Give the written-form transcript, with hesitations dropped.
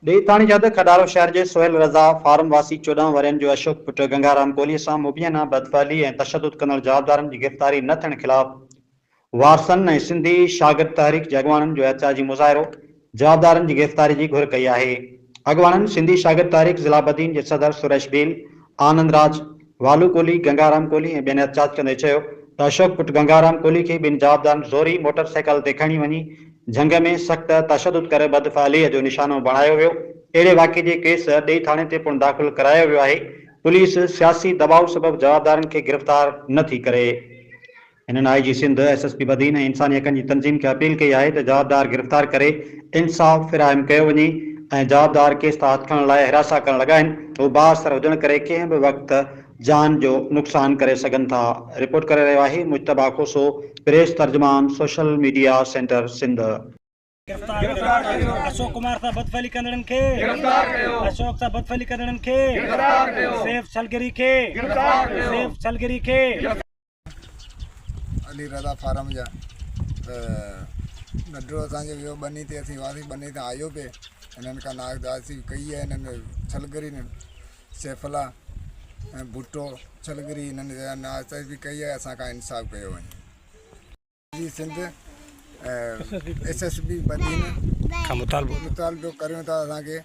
ڏيئي ٿاڻي جي حد کڏارو شهر جي سهيل رضا فارم واسي 14 ورهين جو اشوڪ پٽ گنگارام ڪولهي سان مبينا بدفعلي ۽ تشدد ڪندڙ جوابدارن جي گرفتاري نه ٿيڻ خلاف وارثن ۽ سنڌي شاگرد تحريڪ جي اڳواڻن جو احتجاجي مظاهرو جوابدارن جي گرفتاري جي گهر ڪئي آهي. اڳواڻن سنڌي شاگرد تحريڪ ضلع بدين جي صدر سريش ڀيل، آنند راج، والو ڪولهي، گنگارام ڪولهي ۽ ٻين احتجاج ڪندي چيو ته اشوڪ پٽ گنگارام ڪولهي کي ٻن جوابدارن زوري موٽر سائيڪل تي کڻي وڃي جهنگ ۾ سخت تشدد ڪري بدفعليء جو نشانو بڻايو ويو، اهڙي واقعي جي ڪيس ڏيئي ٿاڻي تي پڻ داخل ڪرايو ويو آهي، پوليس سياسي دٻاء سبب جوابدارن کي گرفتار نه ٿي ڪري. هنن I G Sindh, S S P Badin ۽ انساني حقن جي تنظيم کي اپيل ڪئي آهي ته جوابدار گرفتار ڪري انصاف فراهم ڪيو وڃي ۽ جوابدار ڪيس تان هٿ کڻڻ لاء هراسان ڪرڻ لڳا آهن، هو بااثر هجڻ ڪري ڪنهن به وقت جان جو نقصان ڪري سگهن ٿا رپورٽ ڪري رهيو آهي مجتبيٰ کوسو پريس ترجمان سوشل ميڊيا سينٽر سنڌ. گرفتار ڪيو اشوڪ ڪمار سان بدفعلي ڪندڙن کي گرفتار ڪيو اشوڪ سان بدفعلي ڪندڙن کي گرفتار ڪيو سيف ڇلگري کي گرفتار ڪيو سيف ڇلگري کي. علي رضا فارم جا ته ننڍڙو اسان جو ويو ٻني تي اسين هئاسين ٻني تان آيو پي هنن کان ناقداسي ڪئي آهي هنن ڇلگري سيف الله ۽ ڀٽو ڇلگري هنن ناانصافي ڪئي آهي اسان کان انصاف ڪيو وڃي. جي Sindh S S B Badin کان مطالبو ڪريون ٿا اسان کي.